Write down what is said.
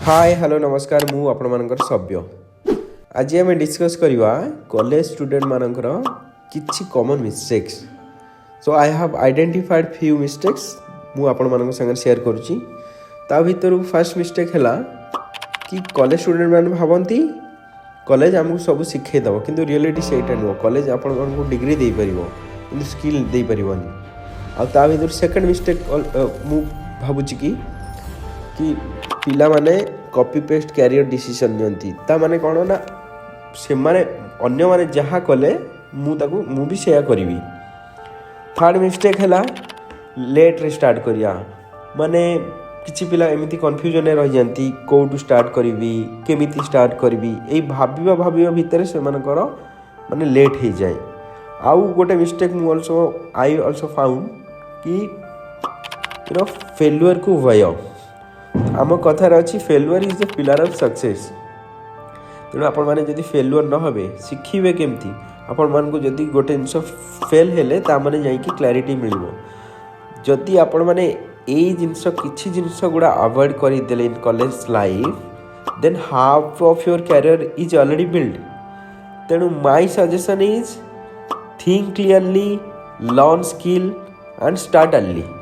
ହାଏ, hello, ନମସ୍କାର। ମୁଁ ଆପଣମାନଙ୍କର ସଭ୍ୟ। ଆଜି ଆମେ ଡିସ୍କସ୍ କରିବା କଲେଜ ଷ୍ଟୁଡେଣ୍ଟମାନଙ୍କର କିଛି common mistakes. So I have identified few mistakes, ମୁଁ ଆପଣମାନଙ୍କ ସାଙ୍ଗରେ ସେୟାର କରୁଛି। ତା ଭିତରୁ ଫାର୍ଷ୍ଟ ମିଷ୍ଟେକ୍ ହେଲା କି କଲେଜ ଷ୍ଟୁଡେଣ୍ଟମାନେ ଭାବନ୍ତି କଲେଜ ଆମକୁ ସବୁ ଶିଖେଇ ଦେବ, କିନ୍ତୁ ରିଅଲିଟି ସେଇଟା ନୁହଁ। କଲେଜ ଆପଣମାନଙ୍କୁ ଡିଗ୍ରୀ ଦେଇପାରିବ, କିନ୍ତୁ ସ୍କିଲ୍ ଦେଇପାରିବନି। ଆଉ ତା ଭିତରୁ ସେକେଣ୍ଡ ମିଷ୍ଟେକ୍ ମୁଁ ଭାବୁଛି କି ପିଲାମାନେ କପି ପେଷ୍ଟ କ୍ୟାରିୟର ଡିସିସନ୍ ନିଅନ୍ତି। ତା ମାନେ କ'ଣ ନା ସେମାନେ ଅନ୍ୟମାନେ ଯାହା କଲେ ମୁଁ ବି ସେଇଆ କରିବି। ଥାର୍ଡ଼ ମିଷ୍ଟେକ୍ ହେଲା ଲେଟ୍ରେ ଷ୍ଟାର୍ଟ କରିବା। ମାନେ କିଛି ପିଲା ଏମିତି କନଫ୍ୟୁଜନରେ ରହିଯାନ୍ତି, କେଉଁଠୁ ଷ୍ଟାର୍ଟ କରିବି, କେମିତି ଷ୍ଟାର୍ଟ କରିବି। ଏଇ ଭାବିବା ଭାବିବା ଭିତରେ ସେମାନଙ୍କର ମାନେ ଲେଟ୍ ହେଇଯାଏ। ଆଉ ଗୋଟେ ମିଷ୍ଟେକ୍ ମୁଁ I also ଫାଉଣ୍ଡ କି ଫେଲୁଅର୍କୁ ଭୟ। ଆମ କଥାରେ ଅଛି, "Failure is the pillar of success." ତେଣୁ ଆପଣମାନେ ଯଦି ଫେଲୁଅର୍ ନ ହେବେ, ଶିଖିବେ କେମିତି? ଆପଣମାନଙ୍କୁ ଯଦି ଗୋଟେ ଜିନିଷ ଫେଲ୍ ହେଲେ ତା ମାନେ ଯାଇକି କ୍ଲାରିଟି ମିଳିବ। ଯଦି ଆପଣମାନେ ଏଇ ଜିନିଷ କିଛି ଜିନିଷ ଗୁଡ଼ା ଆଭଏଡ଼ କରିଦେଲେ in college life, then half of your career is already build. ତେଣୁ my suggestion is think clearly, learn skill and start early.